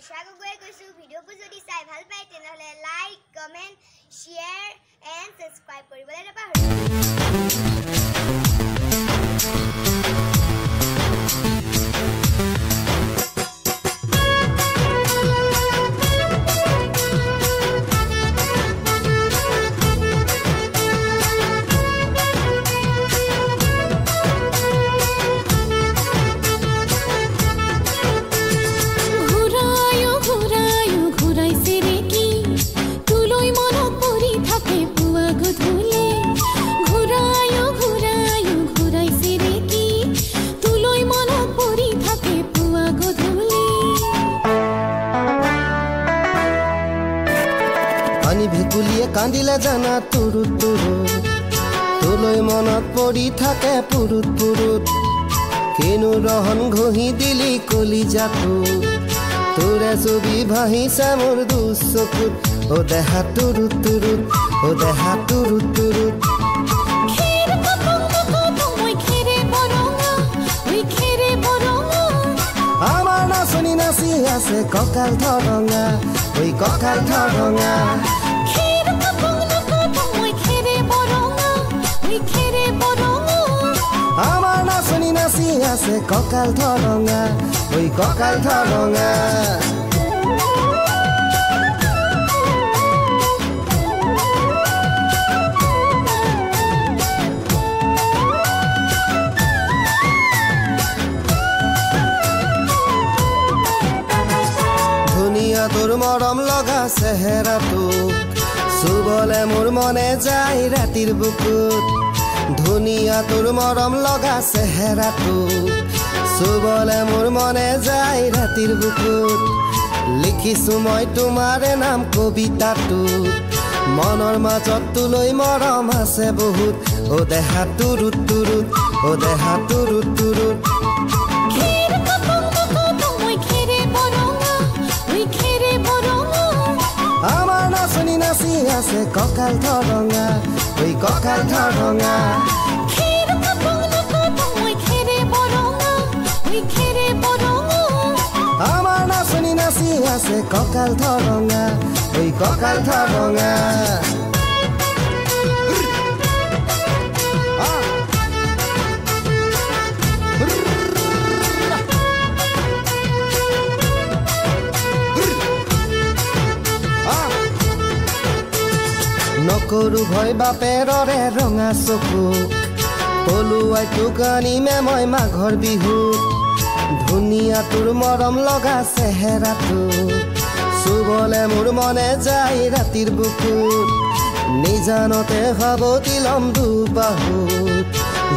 তৃষা গগৈয়ে কৈছোঁ, ভিডিঅ'বোৰ যদি চাই ভাল পায় তেনেহ'লে like, comment, share and subscribe কৰিবলৈ নাপাহৰিব। পানী ভেকুলীয়ে কান্দিলে জানা তুৰুত তুৰুত, তোলৈ মনত পৰি থাকে পুৰুত পুৰুত। কিনো ৰহন ঘঁহি দিলি কলিজাটোত, তোৰে ছবি ভাহিছে মোৰ দুচকুত। অ দেহা তুৰুত তুৰুত, অ দেহা তুৰুত তুৰুত। আমাৰ নাচনী নাচি আছে কঁকাল থৰঙা, ঐ কঁকাল থৰঙা। আমাৰ নাচনী নাচি আছে কঁকাল থৰঙা, ঐ কঁকাল থৰঙা। ধুনীয়া তোৰ মৰম লগা চেহেৰাটোক চুবলে মোৰ মনে যায় ৰাতিৰ বুকুত। ধুনীয়া তোৰ মৰম লগা চেহেৰাটোক চুবলে মোৰ মনে যায় ৰাতিৰ বুকুত। লিখিছো মই তোমাৰে নাম কবিতাটোত, মনৰ মাজত তোলৈ মৰম আছে বহুত। অ দেহা তুৰুত তুৰুত, অ দেহা তুৰুত তুৰুত। আমাৰ নাচনী নাচি আছে কঁকাল থৰঙা, ঐ কঁকাল থৰঙা। আমাৰ নাচনী নাচি আছে কঁকাল থৰঙা, ঐ কঁকাল থৰঙা। নকৰো ভয় বাপেৰৰে ৰঙা চকুক, পলুৱাই তোক আনিমে মই মাঘৰ বিহুত। ধুনীয়া তোৰ মৰম লগা চেহেৰাটো চুবলে মোৰ মনে যায় ৰাতিৰ বুকুত। নিজানতে সাৱটি ল'ম দুবাহুত,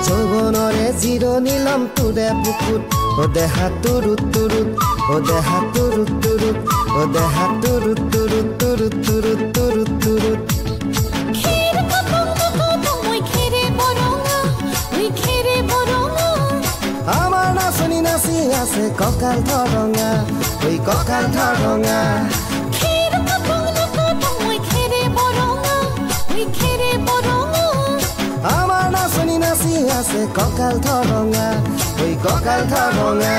যৌৱনৰে জিৰণি ল'ম তোৰে বুকুত। অ দেহা তুৰুত তুৰুত, অ দেহা তুৰুত তুৰুত, অ দেহা তুৰুত তুৰুত তুৰুত তুৰুত তুৰুত তুৰুত। আমাৰ নাচনী নাচি আছে কঁকাল থৰঙা, ঐ কঁকাল থৰঙা। আমাৰ নাচনী নাচি আছে কঁকাল থৰঙা, ঐ কঁকাল থৰঙা।